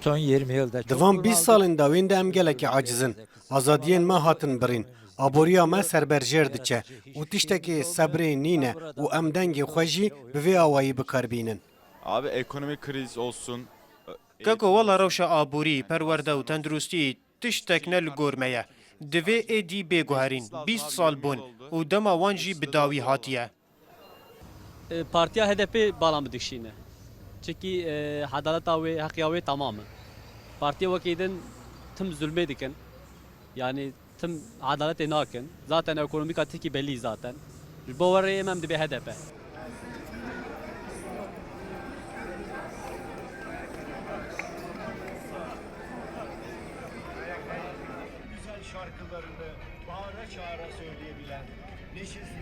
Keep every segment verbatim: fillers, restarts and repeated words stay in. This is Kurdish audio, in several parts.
Son yirmi yılda çok Di van bîst salên dawîn de em gelekî aciz in. Azadiyên me hatin birîn. Aboriya me serber jêr diçe û tiştekî sebrê nîne û em dengê xwe jî bi vê awayî bi kar bînin. Abi ekonomik kriz olsun. Keko, wela rewşa aborî, perwerde û tenduristî tiştek ne li gor me ye. Divê êdî bê guherîn. Bîst sal bûn û dema wan jî bi dawî hatiye. E, partiya H D P bala min dikişîne. Çikî, e, edaleta wê, heqiya wê tamam e. Partiya wekî din tim zulmê dikin. Yani tim edaletê nakin. Zaten ekonomîka Tirkî belî zaten. Ji bo werê em, em dibê H D P. Güzel şarkılarını bağıra çağıra söyleyebilen, neşesiz.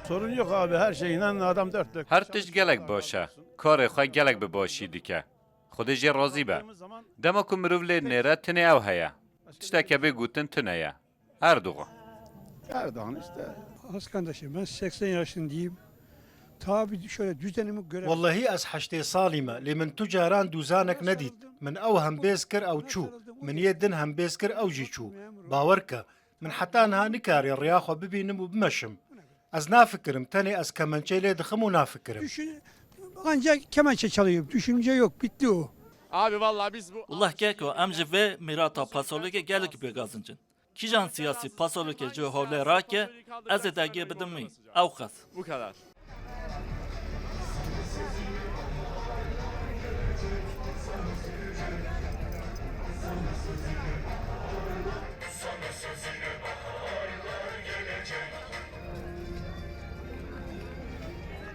Sorun yok abi, her şeyinden adam dört dört. Her tişt gelek baş e. Karê xwe gelek bi başî dike. Xwedê jê razî be. Dema ku mirov lê nêre, tinê ew heye. Tişteke bê gotin tune ye. Erdogan. Erdogan işte. Az kardeşim, ben seksen yaşındayım. Tabi şöyle düzenimi göre... Wellehî ez heştê salî me, lê min tu caran dûzanek nedît. Min ew hembêz kir, ew çû. Min yê din hembêz kir, ew jî çû. Bawer ke, min heta niha nikarî riya xwe bibînim û bimeşim. Ez nafikirim, tenê ez kemençeyê lê dixim û nafikirim. Düşün, ancak kemençe çalıyorum. Düşünce yok, bitti o. Abi vallahi biz bu Wullah keko, em ji vê mîrata Pasolekê gelek bêgazinc in. Kîjan siyasî Pasolekê ji hewlê rake, ez ê dagê bidim wî. Ew qas. Bu kadar.